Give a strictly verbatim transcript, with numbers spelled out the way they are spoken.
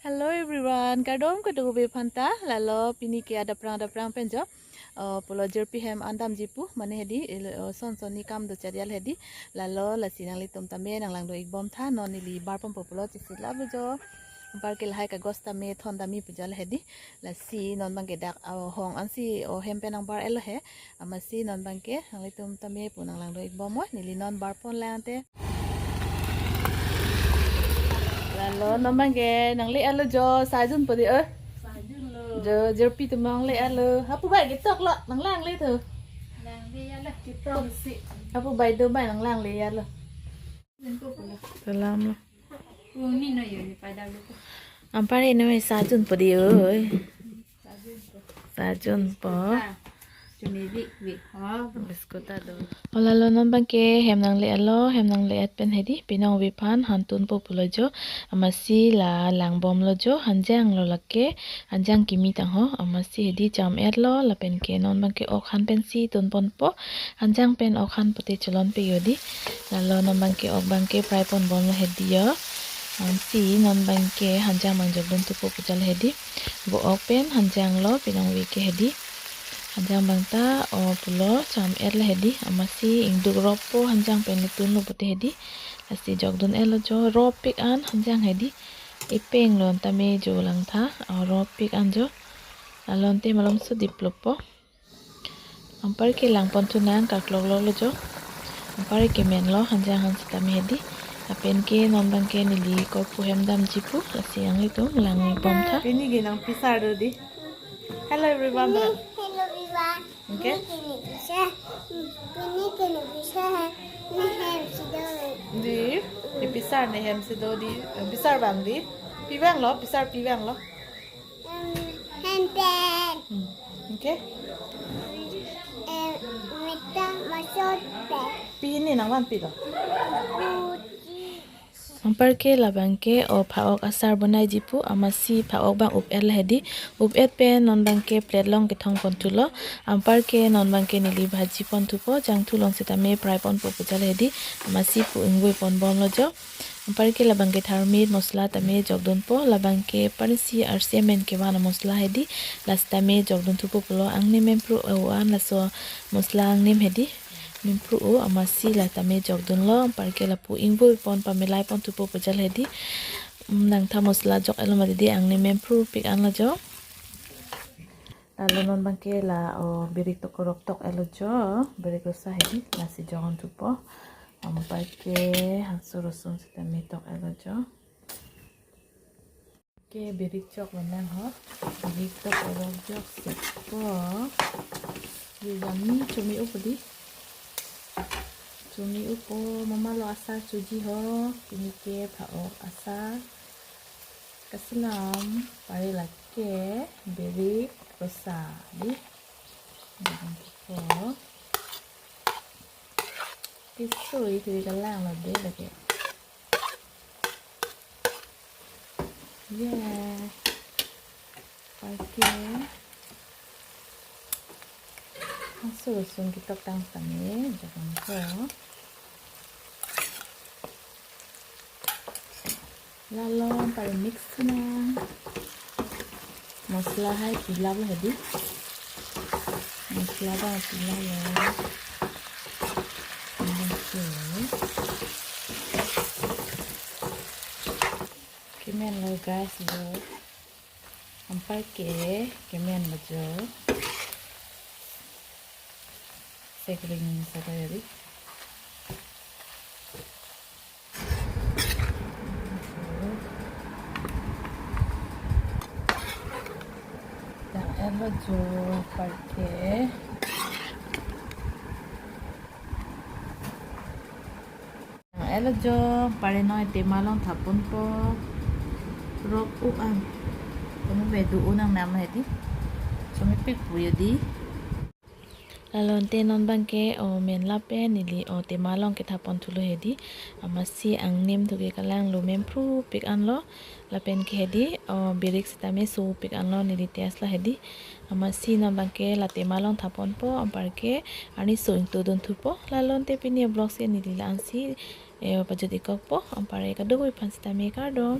Hello everyone, kardom kadokave aphanta. Lalo pini ke adap prang adap prang pen jo, uh, pulo jirpi hem an damji pu, mane hedi, il-, uh, son son ni kam do charial hedi. Lalo lasi nanglitum tame nanglangdun-ik bom tha, non neli bar ponpo pulo chisi labo jo. Anparke lahai kagos tame thon damji pu jo hedi. Lasi non abangke dak, uh, hong ansi o hem pen nangbar-etlo he. Amatsi non abangke nanglitum tame pu nanglangdun-ik bom mo, neli non bar ponlang te. Lalo non abangke nangle-etlo jo, sajun po di, eh. Sajun lo. Jo, jirpi atum nangle-etlo. Hapu bai ketok lo, nanglangle tho. Langle-etlo, ketok si. Hapu bai do bai nanglangle-etlo. Salam lo. Uni no yun pada lo. Anpar ino sajun po di, oi. Sajun po. Sajun po. Ah, chumi bik bik. Oh. Biscuit ta do. O lalo non abangke hem nangle-etlo, hem nangle-et pen hedi, pinong vephan, hantun po pulo jo, amatsi la lang bomlo jo, hanjang lo lake, hanjang kimi tang ho, amatsi hedi cham-etlo, lapen ke non abangke ok han pensi tun ponpo, hanjang pen ok han pote cholon pe jo di, lalo non abangke ok abangke fry pon bomlo hedi jo, amatsi non abangke hanjang abang jokdun thupo pu jo hedi. Bo ok pen hanjang lo pinong ve ke hedi. Hanjang abang ta o pulo cham-etlo hedi. Amatsi ingduk rop po hanjang pen le tunlo pote hedi. Lasi jokdun-etlo jo, ropik an hanjang hedi. Epeng lo an tame jo lang tha. O ropik an jo. Lalo ante malom sudip lo po. Anparke lang pon thu nang kaklok lo lo jo. Anparke menlo hanjang han sitame hedi. Lapen ke non abangke neli korpu hem damji pu. Lasi nanglitum lang bom tha. Pini ke nang pisar do di. Hello everyone. Hello everyone. Okay. Pini ke neli pisar. Pini ke neli pisar. Ne hem si do. Di. Ne pisar ne hem si do di. Eh, pisar vang di. Pi vanglo, pisar pi vanglo. Em, hem pen. Hmm. Okay. Em, metang masot pen. Pini nangvan pilo. Kuti. Anparke labangke o pha-ok asar bonaiji pu, amatsi pha-ok abang up-etlo hedi. Up-et pen non abangke plate along kethong pon thulo. Anparke non abangke neli bhaji pon thupo, jangthu along sitame fry ponpo pu jo hedi. Amatsi pu ingvoi pon bomlo jo. Anparke labangke tharmit mosla tame jokdunpo, labangke parsi arsi amen kevan amosla hedi, la sitame jokdun thupo pulo, angnim mempru o an laso mosla angnim hedi, mempru o, amatsi la tame jokdunlo, anparke lapu ingvoi pon pamelai pon thupo pu jo hedi, mm, nangtha mosla jok-etlo mati di, angnim mempru pik anlo jo. Lalo non abangke la o birik tok korok tok-etlo jo, birik rosa hedi, lasi jokdun thupo. Anparke hanso rosun sitame tok-etlo jo. Ke birik choklo nang ho. Birik tok korok jok sepo. Ye yummy, chumi upo di. Chumi upo, mama lo asar choji ho. Pini ke pha-ok asar. Kasilam, pare lake, birik rosa di. Birik ko. Kisui kiri kalang lo de lake. Yeah. Pakai. Hanso rosun ketok tang sitame, jokdunpo. Lalo anpar mix nang. Mosla hai pilap lo hedi. Mosla abang pilap lo. Oke. Kemenlo guys, lo. Anparke kemenlo jo. Sekring sakai hedi. Tang-etlo jo anparke. Tang-etlo jo, pare noi tema along thap ponpo. Rok u an. Kono vedu u nang nam hedi. Chumi pik pu jo di. Lalo ante non abangke o men lapen neli o tema along kethap pon thulo hedi. Amatsi angnim thu ke kalang lo, mempru pik anlo. Lapen ke hedi o birik sitame su pik anlo, neli test lo hedi. Amatsi non abangke la tema along thap ponpo, anparke arni su ingtudun thupo. Lalo ante pini vlog si neli la-ansi, eh, pajut-ik kokpo, anpar kadokave aphan sitame kardom.